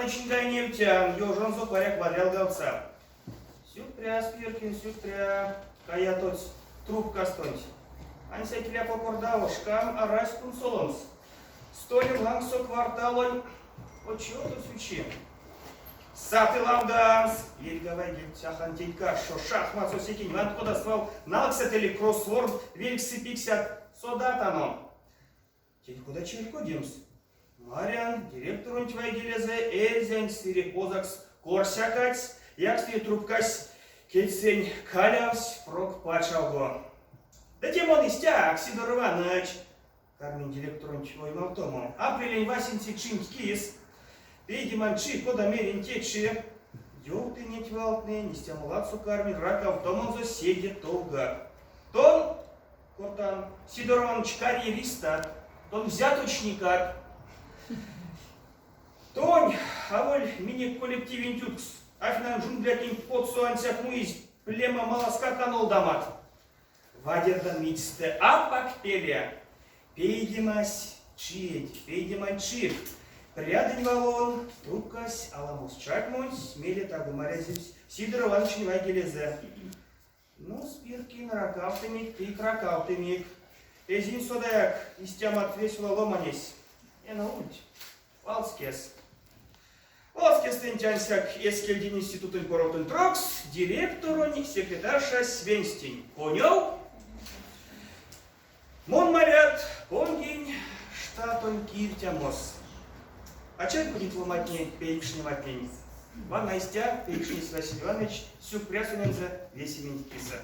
Иванычень гайневтян, ёжонзо паряк вадрялгавтса. Сюкпря, Спиркин, сюкпря, каятотсь трубкастонть. Ансяк иля покордаво, шкам арась кунсоломс. Столем лангсо кварталонь отчётось учи. Саты ламдамс! Верьга вайгельть цяхантень каршо, шахматсо секень вант кода свал налксят эли кроссворд велькссэ пиксят, содатано. Тень кода чарькодемс? Марян, директоронть вайгелезэ эрзянь сыре позакс корсякадсь, якстере трубкась кедьсэнь калявсь прок пачалго. Ды те мон истя, Сидор Иваныч, карминь директоронть оймавтомо. Апрелень васенце чинть кис, пейдемань чи, кода меринь течи, ёвты неть валтнэнь, истямо ладсо карми ракавтомонзо седе товгак. Тон, кортан, Сидор Иванович, карьеристат, тон взяточникат. Тонь, аволь минек коллективенть юткс, Афинань джунглятнень потсо ансяк муизь плема маласкак а нолдамат. Вадердан видьстэ апак пеле. Пейдемась чиеть, пейдемань чирк. Прядынь валон, трубкась аламос чатьмонсь, мейле таго марязевсь Сидор Ивановичень вайгелезэ. Ну, Спиркин, ракавтымик тык ракавтымик. Эзинь содаяк, истямат весёла ломанесь. Эно ульть. Валскес. Валскестэнть ансяк эскельдинь институтонь поровтонть трокс, директоронь секретаршась венстинь. Конёв? Мон, марят, понгинь штатонь киртямос. А чарькодить ломантне пейкшнематнень. Вана истя пейкшнесь Василий Иванович сюкпря сонензэ весементь кисэ.